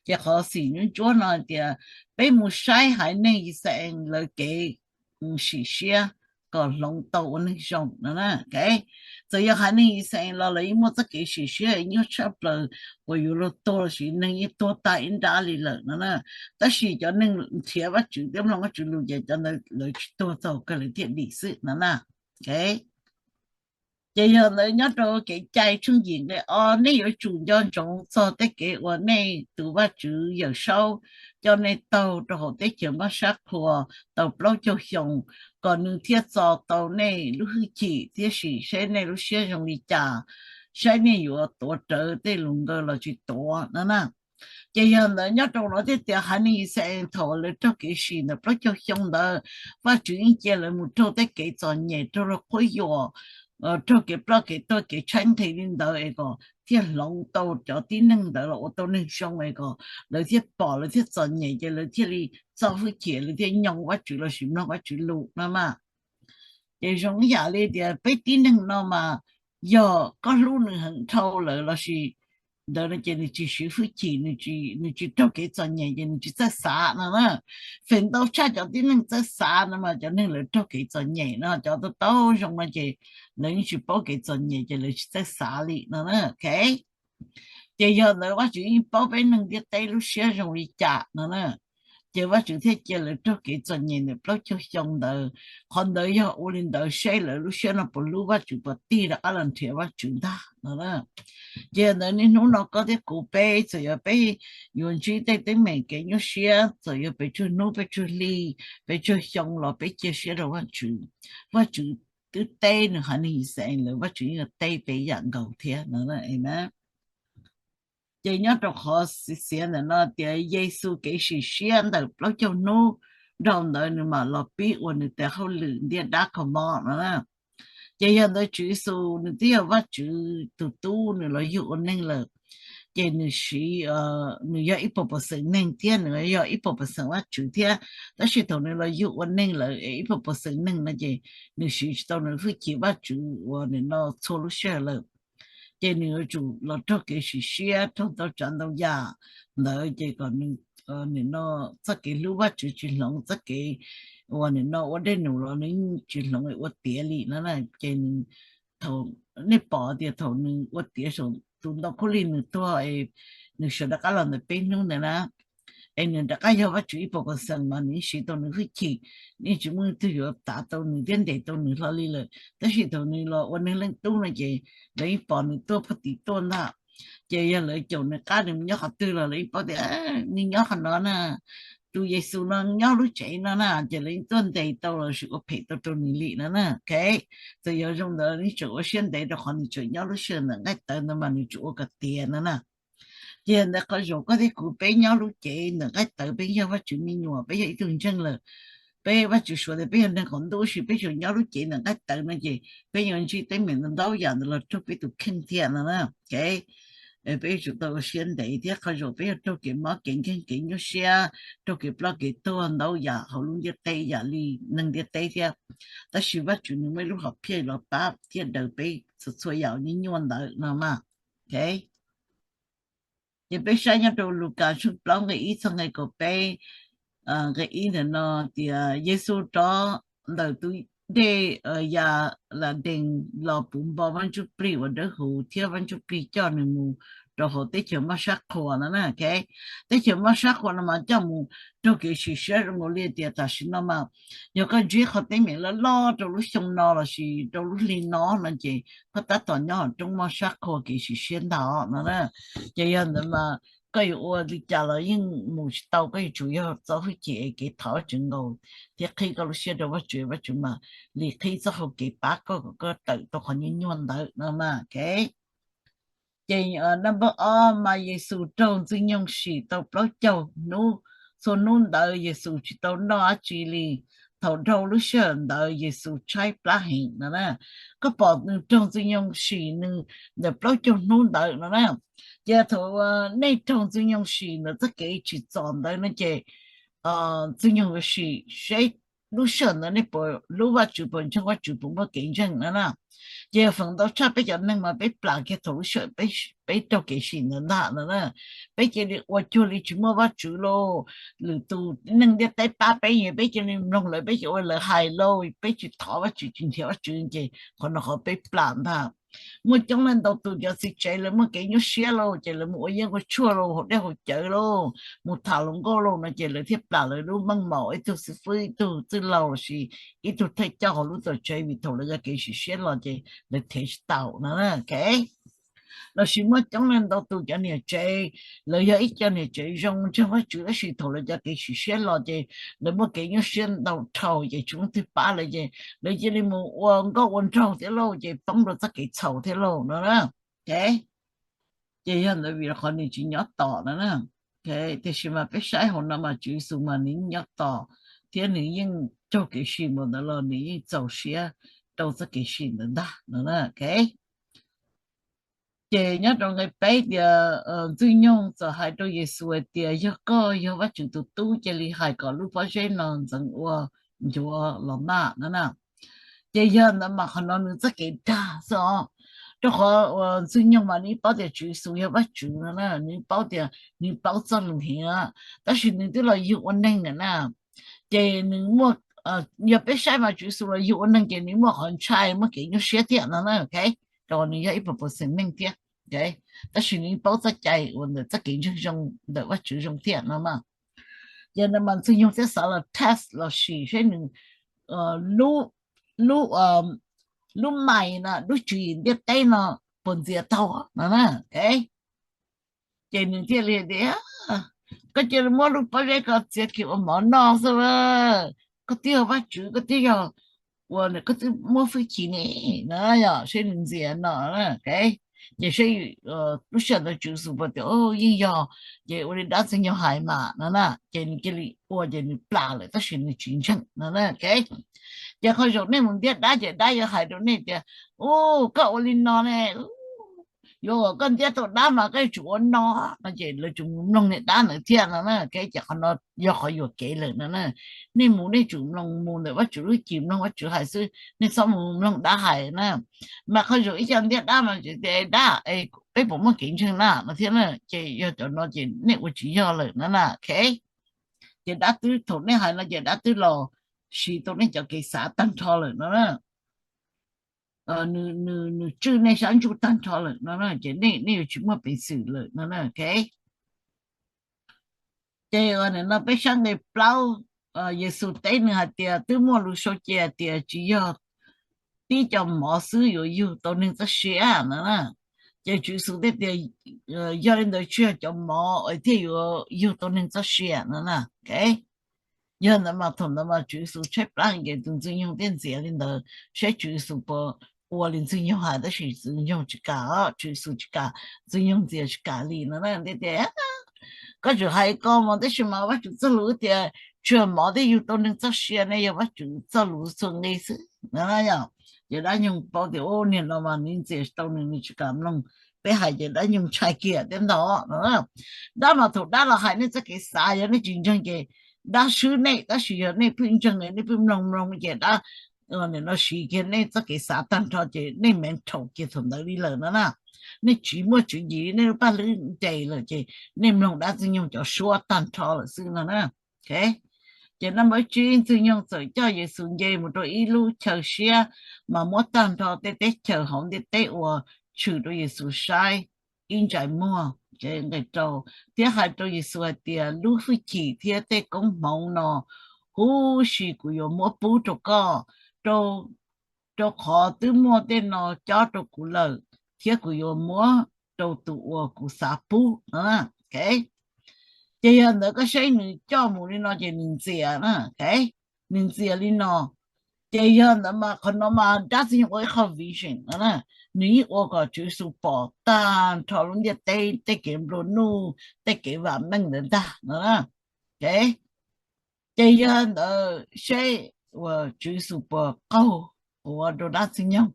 Ces qhov xim ntsuab ntsuab no tias peb mus saib haiv neeg Yixalayees lawv kev sim siab kom hloov tau ua neeg zoo no. Txawm yog haiv neeg Yixalayees los lawv yeej muaj txoj kev sim siab nyuaj tshaj plaws uas yuav luag tuag lossis neeg yeej tuag tag ib nrab li lawm no na. Tab sis cov neeg nrhiav Vajtswv thiab mloog Vajtswv lus ces cov ntawd lawv tsis tuag txaus kawg lawv thiaj dim xwb no na. Ces yog ntawd nyob rau Kev cai tshooj yim nqe ob, nej yuav tsum nco ntsoov txog tej kev uas nej tus Vajtswv Yawm Saub coj nej taug rau hauv teb chaws mob sab qhua tau plaub caug xyoo, kom nws thiaj txo tau nej lub hwj chim thiab sim seb nej lub siab zoo li cas, saib nej yuav tuav rawv tej lus nkawd los tsis tuav no na. Ces yog ntawd nyob rau no thiaj tias haiv neeg Yixalayees thaum lawv raug kev sim ntawm plaub caug xyoo ntawd, Vajtswv yeej cia lawv mus raug tej kev txom nyem, raug luag qhuab yuam, raug kev ploj kev tuag kev tshaib nqhis li ntawd es kom thiaj hloov tau cov tib neeg ntawd los ua tau neeg zoo es kom lawv thiaj pom lawv thiaj txom nyem ces lawv thiaj li txo hwj chim lawv thiaj nyoog Vajtswv lossis mloog Vajtswv lus no mas. Ces zoo ib yam li tias peb tib neeg no mas yog koj hlub nws heev dhau lawm lossis ntawd no ces nws tsis siv hwj chim, nws tsis raug kev txom nyem ces nws tsis txawj xav no na. Feem ntau tshaj cov tib neeg txawj xav no mas cov neeg lawv raug kev txom nyem no, cov tau tau zoo no ces lawv yeej tsis paub kev txom nyem ces lawv tsis txawj xav li no na. Ces yog ntawd Vajtswv yeej paub peb neeg ntiaj teb lub siab zoo li cas no na. Ces Vajtswv thiaj cia lawv raug kev txom nyem ntawm plaub caug xyoo ntawd. Qhov ntawd yog ua li ntawd seb lawv lub siab no puas hlub Vajtswv, puas tig rov qab los nrhiav Vajtswv ntag no. Ces ntawd niaj hnub no koj thiab kuv peb txawm yog peb yuav ntsib tej teeb meem kev nyuaj siab, txawm yog pes tsawg hnub pes tsawg hli pes tsawg xyoo los peb cia siab rau Vajtswv. Vajtswv twb teb nws haiv neeg Yixalayees lawm, Vajtswv yeej yuav teb peb ib yam nkaus thiab no. Ces nyob rau qhov xiav ntawm no tias Yexus kev sim siab ntawm plaub caug hnub dhau ntawd nws mam los pib ua nws tes hauj lwm ntiaj dab kho mob no. Ces yog ntawd Tswv Yexus nws twb yog Vajtswv tus tub, nws los yug ua neeg lawm, ces nws siv, nws yog ib puas percent neeg thiab nws yog ib puas percent Vajtswv thiab. Tab sis thaum nws los yug ua neeg lawm es ib puas percent neeg no ces nws siv tsis tau nws hwj chim Vajtswv uas nim no txhua lub sij hawm lawm. Ces nws yuav tsum los raug kev sim siab, raug ntau tsav ntau yam ntawd ces kom nws nim no txoj kev hlub Vajtswv tsis hloov, txoj kev uas nim no ua dej num los nws tsis hloov ua tiav li no. Ces thaum nej pom tias thaum nws ua tiav saum tus ntoo khaub lig nws tuag, nws sawv rov qab los ntawm peb hnub ntawd na, es nws rov qab yog Vajtswv ib puas percent mas nws yeej siv tau nws hwj chim, yeej tsis muaj leej twg yuav tav tau nws thiab ntes tau nws hlo li lawm. Tab sis thaum nws los ua neeg leej tub no ces lawv yeej pom nws tuaj puag tim tuaj ntag. Ces yog lawv caum nws qab nws mus nyob qhov twg los lawv yeej paub tias nws nyob qhov no na, tus Yexus no nyob lub tsev no na, ces lawv yeej tuaj ntes tau los sis ua phem tau rau nws li no na. Ok, txawm yog zoo ntawd nws tseem ua siab ntev rau qhov nws tseem nyob lub sij hawm ntawm nqaij tawv ntawd mas nws tsuas ua kom tiav no na. Ces ntawm qhov zaum koj thiab kuv peb nyob lub cev ntawm nqaij tawv, peb yog Vajtswv me nyuam, peb yog ib tug ntseeg lawm, peb Vajtswv suav tias peb yog neeg qaum ntuj, tab sis peb tseem nyob lub cev ntawm nqaij tawv no ces peb yuav ntsib teeb meem ntau yam ntawd los raug peb tus kheej thiab no na. Ok, peb yuav tsum tau ua siab ntev thiab qhov zaum peb yuav raug kev mob kev nkeeg kev nyuaj siab, raug kev ploj kev tuag ntau yam hauv lub ntiaj teb yam li neeg ntiaj teb thiab. Tab sis Vajtswv nws muaj ib lub hom phiaj los pab thiab daws peb txhua txhua yam uas nyuaj ntawd no mas. Ok, ces peb saib nyob rau Lukas tshooj plaub nqe ib txog nqe kaum peb, nqe ib ntawm no tias Yexus rov ntawm tus dej Yadadees los puv npo Vaj Ntsuj Plig uas dawb huv thiab Vaj Ntsuj Plig coj nws mus rau hauv teb chaws moj sab qhua no na. Ok, teb chaws moj sab qhua no mas coj mus raug kev sim siab zoo nkaus li tias tam sim no mas yog koj ntsib qhov teeb meem loj loj rau lub xyoo no lossis rau lub hli no no ces koj tab tom nyob hauv roob moj sab qhua kev sim siab ntag no na. Ces yog ntawd mas koj yuav ua li cas los yeej mus tsis tau, koj yuav tsum yog txo hwj chim kev thov Vajtswv nkaus thiab qhib koj lub siab rau Vajtswv, Vajtswv mam li qhib txoj hau kev pab koj kom koj tawm tau qhov nyuaj nyuaj ntawd no mas. Ok, ces naj npawb ob mas Yexus raug Ntxwg Nyoog sim tau plaub caug hnub, txhua hnub ntawd Yexus tsis tau noj dab tsi li. Thaum dhau lub sij hawm ntawd Yexus tshaib plab heev no na. Koj pom nws raug Ntxwg Nyoog sim nws ntawm plaub caug hnub ntawd no na. Ces thaum nej raug Ntxwg Nyoog sim ntawm txoj kev tsim txom ntawd no ces Ntxwg Nyoog yuav sim seb lub sij hawm ntawd nej puas hlub Vajtswv, puas ntseeg Vajtswv, puas muaj kev ntseeg no na. Ces feem ntau tshaj peb cov neeg mas peb plam kiag thaum lub sij hawm peb raug kev sim ntawd ntag no na. Peb cia li ua cuag li tsis muaj Vajtswv lauj, lwm tus neeg ntiaj teb pab peb, peb cia li mloog lawv, peb cia li ua lawv hais lauj, peb tsis thov Vajtswv tsis nrhiav Vajtswv ces qhov no qhov peb plam ntag. Muaj coob leej ntau tus cov txiv tsev lawv muaj kev nyuaj siab lauj ces lawv mus ua yeeb ua tshuaj lauj, haus dej haus cawv lauj, mus tham hluas nkauj lauj no ces lawv thiaj plam lawv lub meej mom, ib tug xib fwb, ib tug txwj laug lossis ib tug thawj coj hauv lub tuam tsev vim thaum lawv cov kev sim siab los ces lawv thev tsis taus no. Ok, lossis muaj coob leej ntau tus cov niam tsev, lawv yog ib co niam tsev zoo ntseeg Vajtswv tab sis thaum lawv cov kev sim siab los ces lawv muaj kev nyuaj siab ntau dhau ces tsis muaj twg pab lawv ces lawv cia li mus ua nkauj ua nraug thiab lauj ces poob rau txoj kev txhaum thiab lauj no. Ok, ces yog ntawd vim qhov nws tsis nyob tos no na. Tiam sis mas peb saib hauv no mas Tswv Yexus mas nws yeej nyob tos thiab nws yeej raug kev sim npaum ntawd los nws yeej txaus siab rau txoj kev sim ntawd ntag no. Ok, ces nyob rau nqe peb tias Ntxwg Nyoog txawm hais rau Yexus hais tias, yog koj yog Vajtswv tus tub cia li hais kom lub pob zeb no ntxeev ua ncuav los maj no na. Ces yog ntawd mas qhov no nws txoj kev dag xwb os, rau qhov Ntxwg Nyoog mas nws paub tias Tswv Yexus yog Vajtswv no na, nws paub tias nws paub txoj lus heev, tab sis nws twb los yug ua neeg na. Ces nws muaj, yog peb saib mas Tswv Yexus los yug ua neeg ces nws muaj qhov ntshai muaj kev nyuaj siab thiab no na. Ok, rau nws yog ib puas puas xeem neeg thiab, tab sis nws paub txoj cai uas ntawm txoj kev ntseeg zoo ntawm Vajtswv zoo thiab no mas. Ces no mas Ntxwg Nyoog thiaj xav los test los sim seb nws lub, lub, lub mais no, lub tswv yim ntiaj teb no puas ntxias tau no na. Ces nws thiaj li tias, koj cia li muab lub pob zeb ko txiav kiag ua mov noj xwb, koj twb yog Vajtswv, koj twb yog ua, koj twb muaj hwj chim ne no, yog seb nws ntxias no. Ces seb lub sij hawm ntawd Tswv Yexus puas tias yeej yog, ces ua li dab Ntxwg Nyoog hais mas no na, ces nws cia li ua ces nws plam lawm tab sis nws tsis ntseeg no. Ces qhov zaum nej mus ntiab dab ces dab yuav hais rau nej tias, u, koj ua li no ne, yuav kom koj ntiab tau dab mas koj yuav tsum ua no no ces lawv tsum mus mloog niag dab ntawd thiab no na. Ces qhov no yog qhov yuam kev lawm no na. Nej mus nej tsum mloog mus ntawm Vajtswv lub hwj chim, mloog Vajtswv hais xwb, nej txhob mus mloog dab hais na. Mas qhov zaum ib co ntiab dab mas tias dab, peb puas muaj kev ntseeg na no thiab na. Ces yog cov no ces nej ua tsis yog lawm no na. Ces dab twb, thaum nej hais no ces dab twb los siv tau nej cov kev xav tag nrho lawm no na. Nws tswj nej sab ntsuj tag nrho lawm no ces nej yuav tsis muaj peev xwm lawm no. Ces no peb saib nqe plaub, Yexus teb nws hais tias, twb muaj lus sau cia tias tsis yog tib co mov xwb yuav yug tau neeg txoj sia no. Ces Tswv Yexus thiaj tias, yog li ntawd tsis yog cov mov thiaj yuav yug tau neeg txoj sia no na. Yog ntawd mas thaum ntawd mas Tswv Yexus tshaib plab ces tus Ntxwg Nyoog thiaj ntxias li ntawd saib Tswv Yexus puas ua li Ntxwg Nyoog hais, tab sis Ntxwg Nyoog tsis kam, Tswv Yexus tsis kam, Ntxwg Nyoog ntxias tsis kam li no na. Thiaj tias, koj tseem hais ko mas tab sis mas Vajtswv txoj lus tias tsis yog mov thiaj yug tau neeg txoj sia ne, yog Vajtswv txoj lus txuas nqi xwb no. Ces dab nyoog paub tias, u, niag no mas nws ntxias tsis tau nws, nws tsis kam mloog peb hais. Ces dab nyoog ntshai kiag thiab ntog no. Dab mas thaum dab los hais nej txoj kev xav, yog nej tsis ntseeg ces dab swb nej, tab sis yog nej pheej ntseeg, nej pheej mloog mloog ces dab no siv kiag nej txoj kev xav tag nrho ces nej mental kiag thaum ntawd li lawm no na. Nej tsis muaj tswv yim, nej lub paj hlwb nres lawm ces nej mloog dab Ntxwg Nyoog cov suab tag nrho lawm xwb no na. Ces naj npawb tsib, Ntxwg Nyoog txawm coj Yexus nce mus rau ib lub chaw siab, mas muab tag nrho tej teb chaws hauv ntiaj teb ua tshwm rau Yexus saib ib ntsais muag. Nqe rau, thiab hais rau Yexus hais tias, lub hwj chim thiab tej koob hmoov no huv si kuv yuav muab pub rau koj, rau qhov twb muaj tej no cob rau kuv lawm, thiab kuv yuav muab rau tus uas kuv xav pub. Ces yog ntawd koj saib nws coj mus li no ces nws ntxias, nws ntxias li no. Ces yog ntawd mas qhov no mas dab Ntxwg Nyoog ua ib qho vision no, nws yeej ua kom Tswv Yexus pom tag nrho lub ntiaj teb, tej kev nplua nuj, tej kev vam meej ntawd ntag no. Ces yog ntawd seb uas Tswv Yexus puas qaug quav rau dab Ntxwg Nyoog.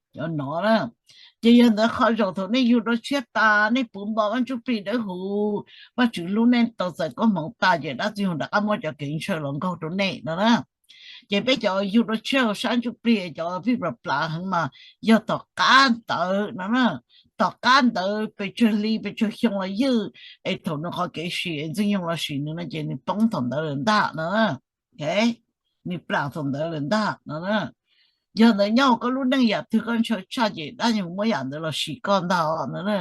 Cov no, ces yog ntawd qhov zaum thaum nej yug dua tshiab tas, nej puv npo Vaj Ntsuj Plig Dawb Huv, Vajtswv hlub nej tau txais koob hmoov tas ces dab Ntxwg Nyoog rov qab muab cov kev ntshaw los nkaug rau nej no na. Ces peb cov yug dua tshiab hauv sab ntsuj plig, cov plig plam plam heev mas yog tom qab ntawd no, tom qab ntawd pes tsawg hli pes tsawg xyoo los ywj, es thaum nws qhov kev sim es Ntxwg Nyoog los sim nws no ces nws poob thaum ntawd lawm ntag no. Nws plam thaum ntawd lawm ntag no. Yog ntawd nyob hauv koj lub neej yam twg koj ntshaw tshaj ces dab yuav muab yam ntawd los sim koj ntag no.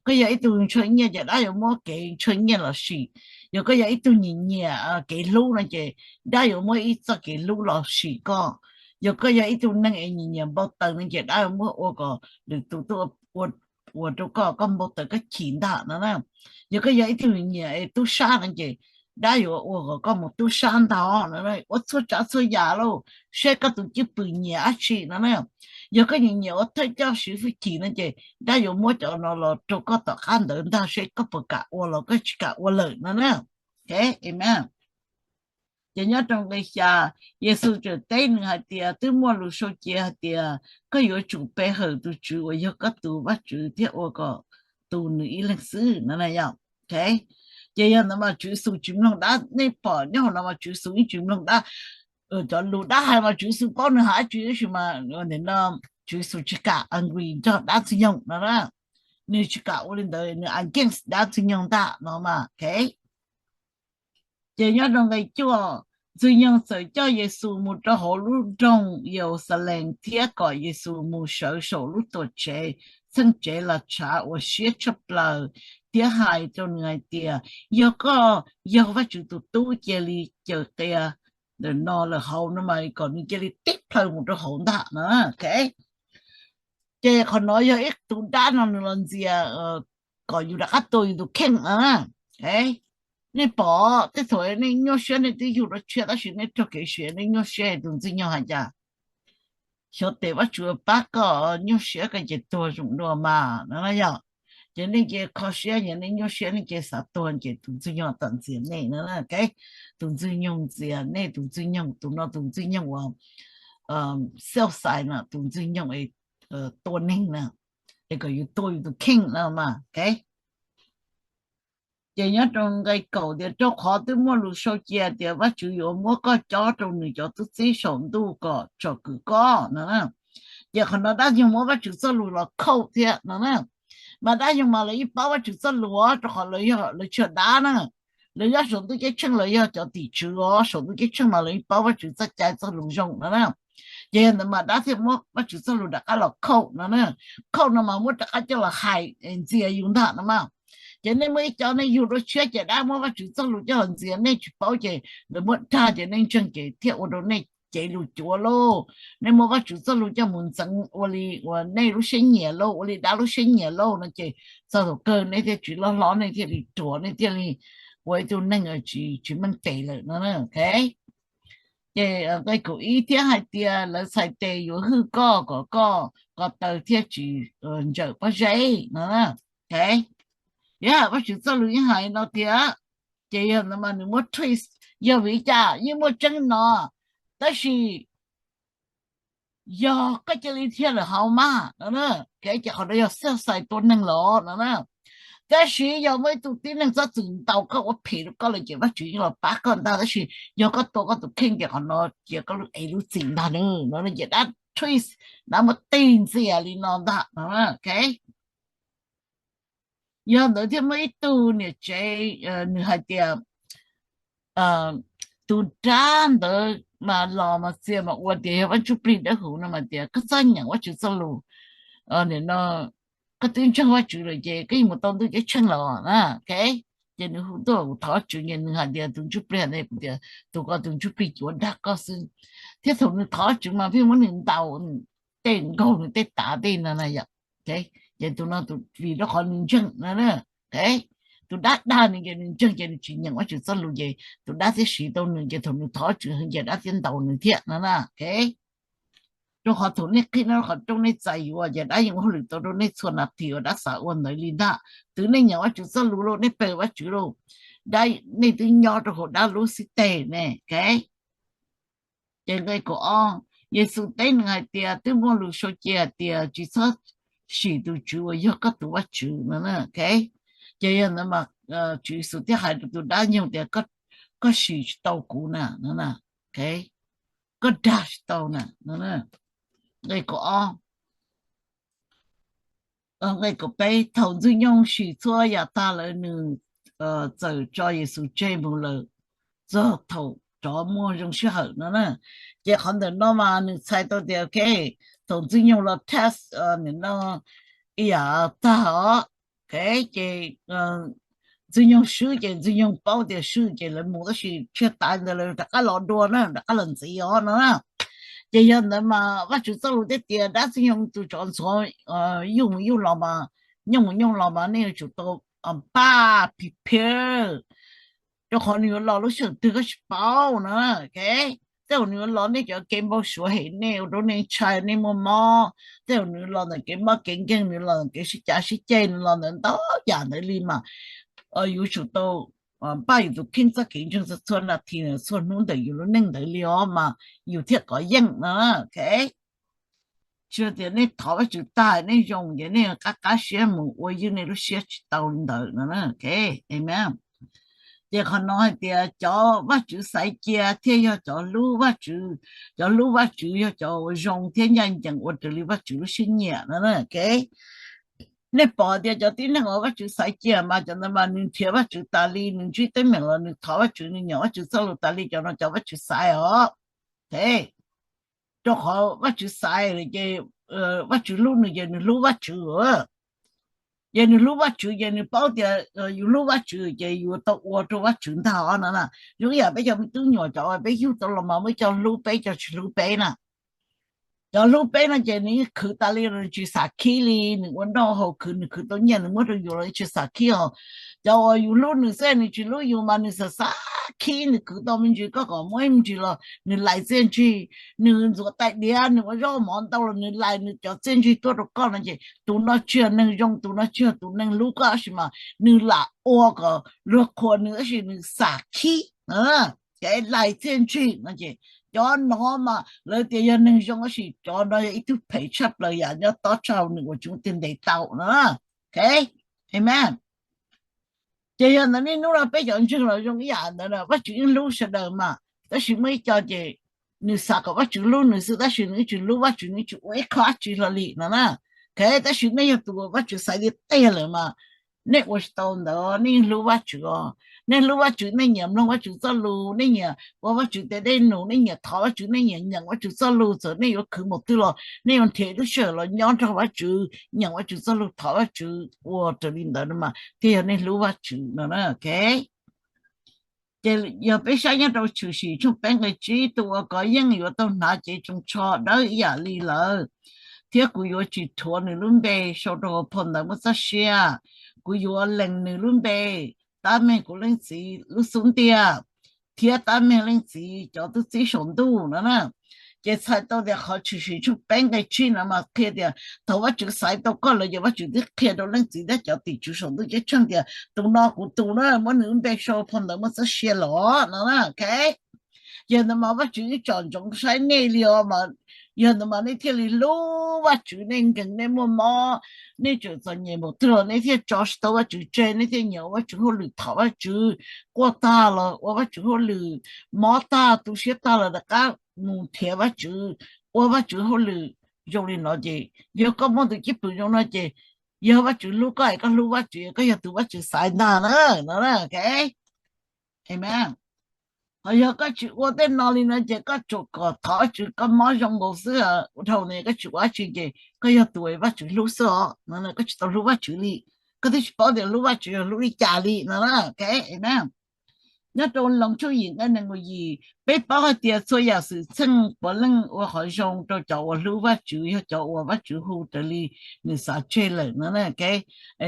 Koj yog ib tug ntshaw nyiaj ces dab yuav muab kev ntshaw nyiaj los sim. Yog koj yog ib tug nyiam nyiam kev hlub no ces dab yuav muab ib txoj kev hlub los sim koj. Yog koj yog ib tug neeg es nyiam nyiam npau taws no ces dab yuav muab ua kom lwm tus tuaj ua rau koj, koj npau taws koj chim ntag no. Yog koj yog ib tug nyiam es tub sab no ces dab yuav ua kom koj mus tub sab ntag no. Ua txhua tsav txhua yam lauj, seb koj tus cwj pwm nyiam dab tsi no. Yog koj nyiam nyiam ua thawj coj siv hwj chim no ces dab yuav muab cov no los rau koj tom qab ntawd ntag, seb koj puas kam ua los koj tsis kam ua lawm no na. Amen. Ces nyob rau nqe xya, Yexus tseem teb nws hais tias, twb muaj lus sau cia hais tias, koj yuav tsum pe hawm tus Tswv uas yog koj tus Vajtswv thiab ua kom tu nws ib leeg xwb no. Ces yog ntawd mas Tswv Yexus tsis mloog dab, nej pom nyob hauv no mas Tswv Yexus yeej tsis mloog dab. Cov lus dab hais mas Tswv Yexus paub nws hais dab tsi tab sis mas Tswv Yexus tsis kam agree nrog dab Ntxwg Nyoog no. Nws tsis kam ua li ntawd, nws against dab Ntxwg Nyoog ntag no mas. Ces nyob rau nqe cuaj, Ntxwg Nyoog txawm coj Yexus mus rau hauv lub nroog Yeluxalees thiab kom Yexus mus sawv saum lub tuam tsev txheej tsev los tshav uas siab tshaj plaws thiab hais rau nws hais tias, yog koj yog Vajtswv tus tub cia li caws qia ntawm no lawm hauv no mas kom nws cia li tib plhaw mus rau hauv ntag no. Ces qhov no yog ib tug dab no nws los ntxias kom yus rov qab tua yus tus kheej no. Nej pom tej thaum nej nyuaj siab nej twb yug dua tshiab tab sis nej raug kev sim nej nyuaj siab tus Ntxwg Nyoog hais cas? Xyov tes Vajtswv pab koj nyuaj siab koj ces tuag zoo dua mas no yog. Ces nej cia kho siab, yog nej nyuaj siab nej cia xav tuag ces tus Ntxwg Nyoog tawm ntxias nej no. Tus Ntxwg Nyoog ntxias nej, tus Ntxwg Nyoog, tus no tus Ntxwg Nyoog uas self-centered no, tus Ntxwg Nyoog tua neeg na, es kom yus tua yus tus kheej no mas. Ces nyob rau nqe kaum tias, rau qhov twb muaj lus sau cia tias Vajtswv yuav muab koj cob rau nws cov tub txib saum ntuj kom tsom kwm koj no. Ces qhov no dab Ntxwg Nyoog muab Vajtswv txoj lus los quote thiab no na. Mas dab Ntxwg Nyoog mas lawv yeej paub Vajtswv txoj lus rau qhov lawv yog, lawv tsis yog dab na. Lawv nyob saum ntuj ceeb tsheej, lawv yog cov tim tswv os, saum ntuj ceeb tsheej mas lawv yeej paub Vajtswv txoj cai txoj lus zoo no na. Ces yog ntawd mas dab thiaj muab Vajtswv txoj lus rov qab los quote no na. Quote no mas muab rov qab coj los hais ntxias yus ntag no mas. Ces nej muaj ib co nej yug dua tshiab ces dab muab Vajtswv txoj lus coj los ntxias nej tsis paub ces lawv muab dag ces nej ntseeg ces thiaj ua rau nej cev lus cuav lauj, nej muab Vajtswv txoj lus coj mus ntxeev ua li uas nej lub siab nyiam lauj, ua li dab lub siab nyiam lauj no ces txog thaum kawg nej thiaj tsis loj hlob, nej thiaj li ruam, nej thiaj li ua ib tug neeg tsis meej tes lawm no. Ces nqe kaum ib thiab hais tias lawv txhais tes yuav hwj koj kom koj ko taw thiaj tsis ntsawm pob zeb no. Yog Vajtswv txoj lus yeej hais no tiag, ces yog ntawd mas nws muab twist, yog vim li cas yeej muaj tseeb no, tab sis yog koj cia li thiaj lawm hauv mas no, ces qhov no yog xib xais tua neeg los no. Tab sis yog muaj ib tug tib neeg txhob txwm ntaus koj ua phem rau koj lawm ces Vajtswv yeej los pab koj ntag, tab sis yog koj tua koj tus kheej ces qhov no cia koj lub ev lub txim ntag no no, ces dab twist, dab muab tig ntxias li no ntag no. Yog ntawd thiaj muaj ib tug niam tsev, nws hais tias tus dab ntawd mas los mas txia mas ua tias yog Vaj Ntsuj Plig Dawb Huv no mas tias koj txhob nyeem Vajtswv txoj lus, nim no koj twb ntseeg Vajtswv lawm ces koj yuav mus tau ntuj ceeb tsheej los na. Ces nws hu tuaj thov Vajtswv ces nws hais tias tus Ntsuj Plig hais tias tus ko tus Ntsuj Plig cuav dag koj xwb, thiab thaum nws thov Vajtswv mas pheej muab nws ntaus, tej nkaug nws tej tav tej no na yom. Ces tus no vim rau qhov nws ntseeg no, tus dab dag nws ces nws ntseeg ces nws tsis nyeem Vajtswv txoj lus ces tus dab thiaj siv tau nws ces thaum nws thov Vajtswv heev ces dab thiaj ntaus nws thiab no na. Rau qhov thaum nej qhib no qhov rooj nej txais yuav ces dab yeej ua hauj lwm tau rau nej txhua nas this uas dab xav ua ntawd li ntag. Twb nej nyeem Vajtswv txoj lus lauj, nej pe Vajtswv lauj, dab, nej twb nyob rau hauv dab lub xib teg ne. Ces nqe kaum ob, Yexus teb nws hais tias twb muaj lus sau cia hais tias tsis txhob sim tus Tswv uas yog koj tus Vajtswv no. Ces yog ntawd mas Tswv Yexus thiaj hais rau tus dab nyoog tias koj sim tsis tau kuv na, koj dag tsis tau na. Nqe kaum ob, nqe kaum peb, thaum Ntxwg Nyoog sim txhua yam tag lawm nws txawm tso Yexus tseg mus lawm txog thaum rov muaj zoo sij hawm no na. Ces qhov ntawm no mas nws txhais tau tias ok, thaum Ntxwg Nyoog los test no ib yam tag os, ces Ntxwg Nyoog swb ces Ntxwg Nyoog paub tias swb ces lawv mus, tab sis tsis tas ntawd lawv rov qab los dua na, rov qab los ntxiv os no na. Ces yog ntawd mas Vajtswv txoj lus thiaj tias dab Ntxwg Nyoog tus tsov ntxhuav yuj mus yuj los mas, nyooj mus nyooj los mas nej yuav tsum tau npaj prepare, rau qhov nws yuav los lub sij hawm twg koj tsis paub no. Tej zaum nws yuav los nej cov kev npau suav hem nej ua rau nej ntshai nej muaj mob, tej zaum nws los ntawm kev mob kev nkeeg, nws los ntawm kev sib cav sib ceg, nws los ntawm ntau yam ntawd li mas yuav tsum tau npaj yus tus kheej txoj kev ntseeg txhua nas this txhua hnub ntawm yus lub neej ntawd li os mas yus thiaj kov yeej no. Tsis tias nej thov Vajtswv tag nej zoo ces nej qab qab siab mus ua ywj nej lub siab tsis tau li ntawd no. Amen. Ces qhov no hais tias cov Vajtswv xaiv cia thiaj yog cov hlub Vajtswv, cov hlub Vajtswv yog cov uas zoo thiab ncaj ncees ua raws li Vajtswv lub siab nyiam no. Nej pom tias cov tib neeg uas Vajtswv xaiv cia mas cov ntawd mas nws nrhiav Vajtswv tas li, nws ntsib teeb meem los nws thov Vajtswv, nws nyeem Vajtswv txoj lus tas li, cov no cov Vajtswv xaiv os. Rau qhov Vajtswv xaiv ces Vajtswv hlub nws ces nws hlub Vajtswv. Ces nws hlub Vajtswv ces nws paub tias yus hlub Vajtswv ces yus tau ua rau Vajtswv ntag os no. Zoo ib yam peb cov me tub nyuam cov peb yug tau los mas muaj cov hlub peb cov tsis hlub peb na. Cov hlub peb no ces nws khwv tas li los nws tsis xam khib li, nws ua noj haus khwv, nws khwv tau nyiaj nws muab rau yus los tsis xam khib os. Cov uas yus hlub nws xwb nws tsis hlub yus mas nws xam xam khib, nws khwv tau me ntsis koj kom muab me ntsis los nws lais txiaj ntsig, nws ntxuav tais diav, nws ua zaub mov ntau los nws lais nws cov txiaj ntsig tuaj rau koj no ces tus no tsis yog neeg zoo, tus no tsis yog tus neeg hlub koj, tab sis mas nws lam ua kom luag qhuas nws tab sis nws xam khib, ces lais txiaj ntsig no ces cov no mas lawv tias yog neeg zoo tab sis cov no yog ib tug phem tshaj plaws yam nyob tob tshaj hauv nws uas tsis muaj tiag ntes tau no. Amen. Ces yog ntawd niaj hnub no peb cov ntseeg los zoo ib yam ntawd, Vajtswv yeej hlub sawv daws mas, tab sis muaj ib co ces nws xav kom Vajtswv hlub nws xwb tab sis nws yeej tsis hlub Vajtswv, nws yeej tsis ua ib qho dab tsi hlo li no na. Tab sis nej yog tus uas Vajtswv xaiv tiag tiag lawm mas nej ua tsis tau ntawd, nej yeej hlub Vajtswv os. Nej hlub Vajtswv, nej nyiam mloog Vajtswv txoj lus, nej nyiam ua Vajtswv tes dej num, nej nyiam thov Vajtswv, nej nyiam nyeem Vajtswv txoj lus, txawm nej yuav khwv mus twg los nej yuav nrhiav lub sij hawm los nyob nrog Vajtswv, nyeem Vajtswv txoj lus, thov Vajtswv, ua raws li ntawd no mas thiaj yog nej hlub Vajtswv no na. Ces yog peb saib nyob rau Tshwm Sim tshooj peb nqe tsib, tus uas kov yeej yuav tau hnav cev tsoos tsho dawb ib yam li lawv, thiab kuv yuav tsis rhuav nws lub npe sau rau hauv phau ntawv muaj txoj sia. Kuv yuav lees nws lub npe, tab meeg kuv leej txiv lub xub ntiag, thiab tab meeg leej txiv cov tub txib saum ntuj no na. Ces txhais tau tias qhov Tshwm Sim tshooj peb nqe tsib no mas qhia tias thaum Vajtswv xaiv tau koj lawm ces Vajtswv twb qhia rau leej txiv thiab cov tim tswv saum ntuj ceeb tsheej tias tus no kuv tus na, muab nws lub npe sau phau ntawv muaj txoj sia los no na. Yog ntawd mas Vajtswv yeej tsom ntsoov saib nej li os. Yog ntawd mas nej thiaj li hlub Vajtswv, nej nkees nej muaj mob, nej tseem txom nyem npaum twg los nej thiaj tso tsis tau Vajtswv tseg, nej thiaj nyiam ua Vajtswv hauj lwm, thov Vajtswv, quaj tag los ua Vajtswv hauj lwm, mob tag tu siab tag los rov qab mus nrhiav Vajtswv, ua Vajtswv hauj lwm zoo li no ces yog koj muaj tus cwj pwm zoo no ces yog Vajtswv hlub koj es koj hlub Vajtswv, koj yog tus Vajtswv xaiv ntag na. No, amen. Ho yog koj tsis ua tej no li no ces koj tsuas kom thov Vajtswv koj mob zoo nkaus xwb, ua dhau no koj tsis ua dab tsi ces koj yog tus Vajtswv hlub xwb os, koj tsis tau hlub Vajtswv li. Koj twb tsis paub tias hlub Vajtswv yog hlub li cas li no. Amen. Nyob rau Loos tshooj yim nqe nees nkaum yim, peb paub hais tias txhua yam xwm txheej puav leej ua qhov zoo rau cov uas hlub Vajtswv, yog cov uas Vajtswv hu raws li nws xav tseg lawm no.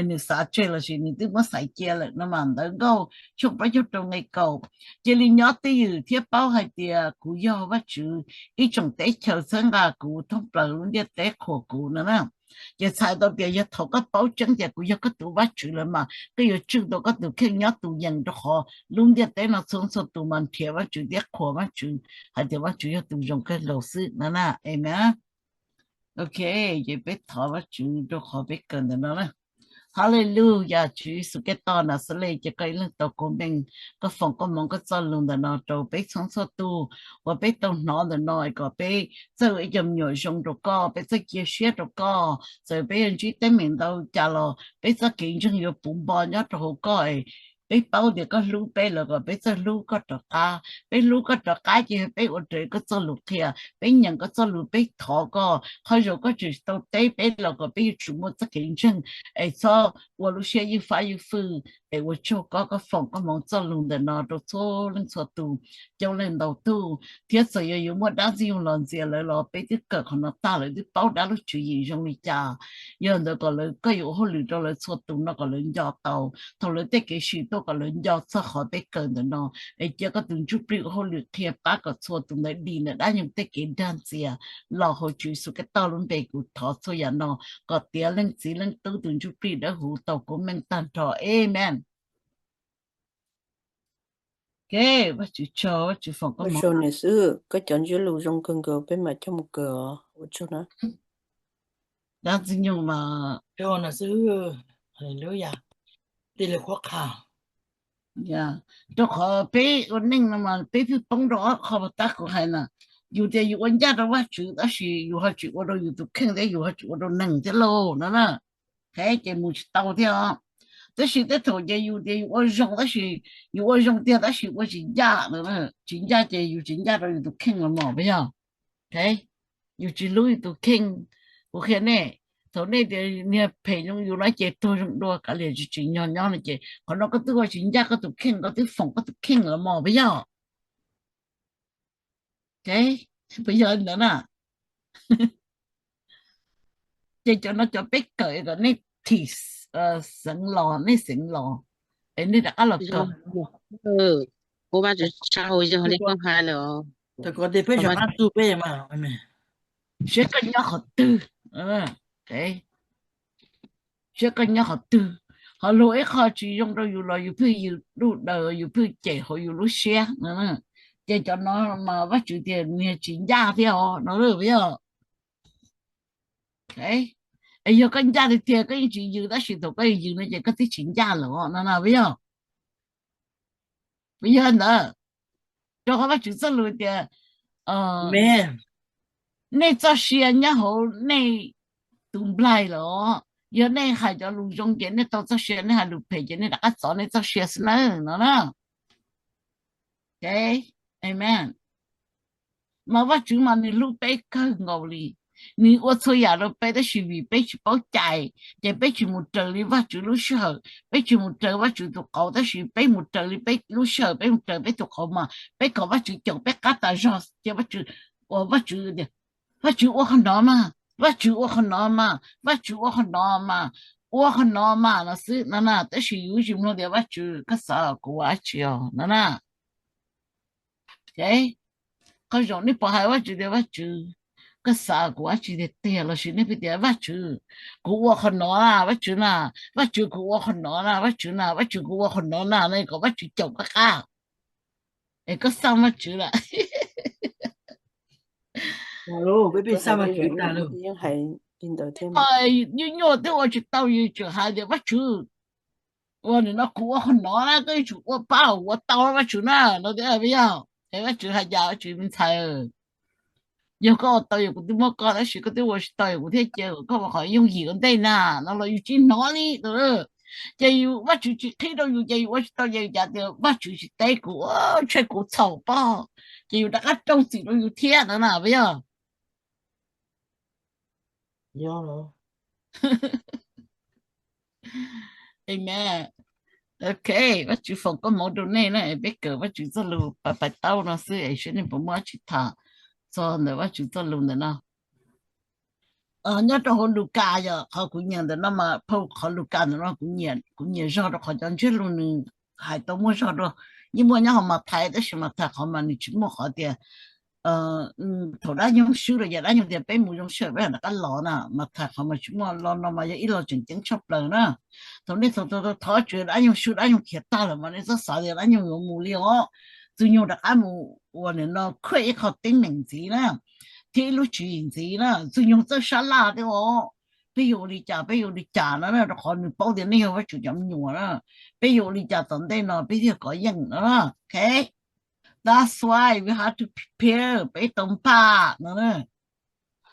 Nws xav tseg lossis nws twb muab xaiv cia lawm no mas Ntawv Nkauj tshooj plaub caug rau nqe kaum, cia li nyob twj ywm thiab paub hais tias kuv yog Vajtswv, ib tsoom teb chaws txhawb nqa kuv, thoob plaws lub ntiaj teb qhuas kuv no na. Ces txhais tau tias yog thaum koj paub tseeb tias kuv yog koj tus Vajtswv lawm mas koj yuav tswj tau koj tus kheej nyob tus yees, rau qhov lub ntiaj teb no txhua txhua tus mas nrhiav Vajtswv thiab qhuas Vajtswv hais tias Vajtswv yog tus zoo kawg nkaus xwb no na. Amen. Ok, ces peb thov Vajtswv rau qhov peb kawm ntawm no na. Haleluyas, Tswv Yexus Khetos Naxales, ces koj ib leeg tau koob meej, koj foom koj hmoov koj txoj lus ntawm no rau peb txhua txhua tus uas peb tau hnov ntawm no es kom peb txawj ua ib co me nyuam zoo rau koj, peb txawj cia siab rau koj. Txawm peb yuav ntsib teeb meem ntau cas los peb txoj kev ntseeg yuav puv npo nyob rau hauv koj es peb paub tias koj hlub peb lawm kom peb txawj hlub koj rov qab. Peb hlub koj rov qab ces yog peb ua raws koj txoj lus qhia, peb nyeem koj txoj lus, peb thov koj, qhov zaum koj tseem tsis tau teb peb los kom peb yuav tsum muaj txoj kev ntseeg es txhob ua lub siab ywj fab ywj fwj. Es ua tsaug koj, koj foom koj hmoov txoj lus ntawm no rau txhua leej txhua tus, coob leej ntau tug, thiab txawm yog yuav muaj dab ntxwg nyoog los ntxias lawv los peb twb kawm qhov no tag, lawv twb paub dab lub tswv yim zoo li cas. Yog ntawd kom lawv, koj yuav ua hauj lwm rau lawv txhua tus no kom lawv nco tau, thaum lawv tej kev sim tuaj kom lawv nco txog qhov peb kawm ntawm no. Es cia koj tus Ntsuj Plig ua hauj lwm qhia pab kom txhua tus ntawd dim ntawm dab nyoog tej kev dag ntxias. Los hauv Tswv Yexus Khetos lub npe kuv thov txhua yam no, kom tiav Leej Txiv Leej Tub tus Ntsuj Plig Dawb Huv tau koob meej tag nrho. Amen. Ok, Vajtswv tsaug, Vajtswv foom koj hmoov. Xwb, koj cov ntsiab lus zoo kawg nkaus, peb mam coj mus kawm os. Ua tsaug na. Dab ntxwg nyoog mas xwb, haleluya, tij laug qhuab qha. Rau qhov peb ua neej no mas peb pheej poob rau ob qho pas tab kuv hais na. Yus tias yus ua ncaj rau Vajtswv tab sis yus ho tsis ua rau yus tus kheej thiab yus ho tsis ua rau neeg thiab lauj no na. Ces mus tsis tau thiab os. Tab sis tej thaum ces yus tias yus ua zoo tab sis, yus ua zoo tiag tab sis ua tsis ncaj, tsis ncaj ces yus tsis ncaj rau yus tus kheej los mas puas yog? Yus tsis hlub yus tus kheej. Kuv qhia nej, thaum nej tias niag phem zoo yus no ces tuag zoo dua, kav liam tsis tsim nyog nyob no ces qhov no koj twb ua tsis ncaj koj tus kheej, koj twb foom koj tus kheej los mas puas yog? Puas yog ntawd na? Ces cov no cov peb kawm kom nej thim xeev los, nej xeev los, es nej rov qab los kawm. Ua Vajtswv tsaug yog li koj hais lawm. Siab koj nyob qhov twg, siab koj nyob qhov twg. Ho luag ib qho tsis zoo rau yus los yus pheej yws duj daws, yus pheej cem hauv yus lub siab no. Ces cov no mas Vajtswv tias niag tsis ncaj thiab os no puas yog? Es yog koj ncaj tiag tiag koj yeej tsis yws, tab sis thaum koj yws no ces koj twb tsis ncaj lawm no na puas yog? Puas yog ntawd? Rau qhov Vajtswv txoj lus tias nej txoj sia nyob hauv nej tus nplaig los, yog nej hais cov lus zoo ces nej tau txoj sia, nej hais lus phem ces nej rov qab txov nej txoj sia xwb nawb no na. Amen. Mas Vajtswv mas nws hlub peb kawg nkaus li. Nws ua txhua yam rau peb tab sis vim peb tsis paub cai, ces peb tsis mus raws li Vajtswv lub sij hawm, peb tsis mus raws Vajtswv tus qauv, tab sis peb mus raws li peb lub sij hawm, peb mus raws peb tus qauv mas peb kom Vajtswv caum peb qab tas zog ces Vajtswv, ua Vajtswv tias, Vajtswv ua qhov no mas, Vajtswv ua qhov no mas, Vajtswv ua qhov no mas, ua qhov no mas no xwb no na. Tab sis yus tsis mloog tias, Vajtswv, koj xav kuv ua dab tsi os no na. Qhov zoo nej puas hais Vajtswv tias, Vajtswv, koj xav kuv dab tsi tiag tiag? Los sis nej pheej tias, Vajtswv, kuv ua qhov no na, Vajtswv na, Vajtswv, kuv ua qhov no na, Vajtswv na, Vajtswv, kuv ua qhov no na, no kom Vajtswv caum koj qab es koj xaj Vajtswv lawm. Peb pheej xaj Vajtswv tag lawm. Nyuaj nyuaj twb ua tsis tau yus tseem hais tias, Vajtswv, ua nim no kuv ua qhov no na, koj yuav tsum ua pab ua tau Vajtswv na no tiag, puas yog? Es Vajtswv hais cas, Vajtswv me ntxhais, yog koj ua tau yus kuv twb muab koj, tab sis koj twb ua tsis tau yus kuv thiaj cia kom koj ua qhov yooj yim ua ntej na no los yus tsis hnov li. Ces yus Vajtswv tsis qhib rau yus ces yus ua tsis tau ces yus cav tias Vajtswv tsis teb kuv, tshem kuv txhaum pob, ces yus rov qab raug txim rau yus thiab ntawd na, puas yog? Amen. Ok, Vajtswv foom koob hmoov rau nej na, peb kawm Vajtswv txoj lus pais pais taub no xwb es saib nej puas muaj dab tsi tham txog ntawm Vajtswv txoj lus ntawm no. Nyob rau hauv Lukas, yog qhov kuv nyiam ntawm no mas phau qhov Lukas ntawm no kuv nyiam zog rau qhov cov ntsiab lus nws hais tau muaj zog dua. Yeej muaj nyob hauv Mathais, tab sis Mathais qhov mas nws tsis muaj qhov tias thaum dab nyoog swb los yog dab nyoog tias peb mus zoo sij hawm peb rov qab los na. Mathais qhov mas tsis muaj, lo no mas yog ib lo tseem ceeb tshaj plaws na. Thaum nej thov thov Tswv dab nyoog swb dab nyoog khiav tag lawm mas nej txhob xav tias dab nyoog yuav mus li os. Txwg nyoog rov qab mus ua nim no khuaj ib qho teeb meem ntxiv na, thiab ib lub tswv yim ntxiv na. Txwg nyoog txawj sab laj thiab os. Peb yuav ua li cas, peb yuav ua li cas no na, rau qhov nws paub tias nej yog Vajtswv cov me nyuam na. Peb yuav ua li cas tom ntej no peb thiaj kov yeej no. Ok, that's why we have to prepare, peb tau npaj no na.